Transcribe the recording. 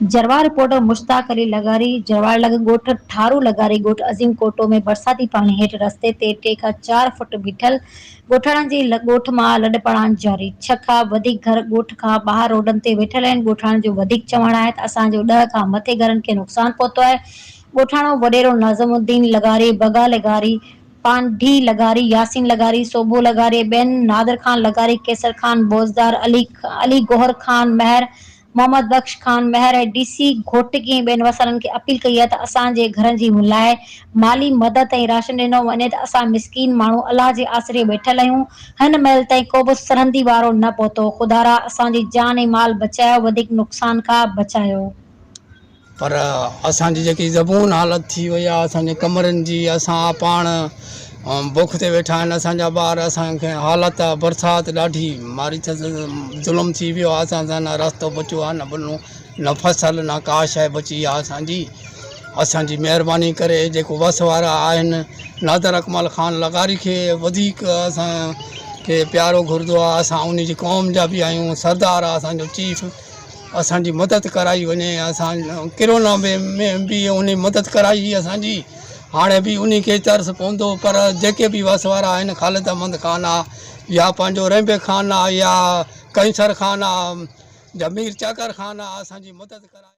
Jarwar reporter Mushtaq Ali لغاري، جروار لڳ ڳوٺ ٺارو لغاري ڳوٺ عظيم ڪوٽو ۾ برساتي پاڻي هيٺ رستي تي ٽي کان چار فٽ بيٺل ڳوٺاڻن جي ڳوٺ مان لڏپلاڻ جاري، ڇهه کان وڌيڪ گهر ڳوٺ کان ٻاهر روڊن تي ويٺل آهن، ڳوٺاڻن جو وڌيڪ چوڻ آهي ته اسان جو ڏهه کان مٿي گهرن کي نقصان پهتو آهي، ڳوٺاڻو وڏيرو ناظم الدين لغاري، بگا لغاري، پانڌي لغاري، ياسين لغاري، صوڀو لغاري ۽ ٻين نادر خان لغاري، قيصر خان بوزدار، علي علي گوهر خان مهر، محمد بخش خان مهر ۽ ڊي سي گهوٽڪي ۽ ٻين وسارن کي اپيل ڪئي آهي ته اسان جي گهرن جي لاء مالي مدد ۽ راشن ڏنو وڃي ته اسان مسڪين ماڻهو الله جي آسري ويٺل آهيون هن مهل تائين ڪوبه سرهندي وارو نه پهتو خدارا اسان جي جان ۽ مال بچايو وڌيڪ نقصان کان بچايو. پر اسان جي جيڪي زبون حالت ٿي وئي آهي اسان جي ڪمرن جي اسان پاڻ بک تي ويٺا آهن اسان جا ٻار اسان کي حالت برسات ڏاڍي ماري اٿس ظلم ٿي ويو آهي اسان سان نه رستو بچيو آهي نه ٻنو نه فصل نه ڪا شيء بچي آهي اسان جي اسان جي مهرباني ڪري جيڪو وس وارا آهن نادر اڪمل خان لغاري کي وڌيڪ اسان کي پيارو گهرندو آهي اسان ان جي قوم جا به آهيون سردار آهي اسان جو چيف اسان جي مدد ڪرائي وڃي اسان ڪرونا ۾ به انهي مدد ڪرائي هئي اسان جي هاڻي به انهي کي ترس پوندو پر جيڪي به وس وارا آهن خالد احمد خان آ يا پنهنجو رينبي خان آ يا قيصر خان آ يا مير چاڪر خان آ اسان جي مدد ڪرائي.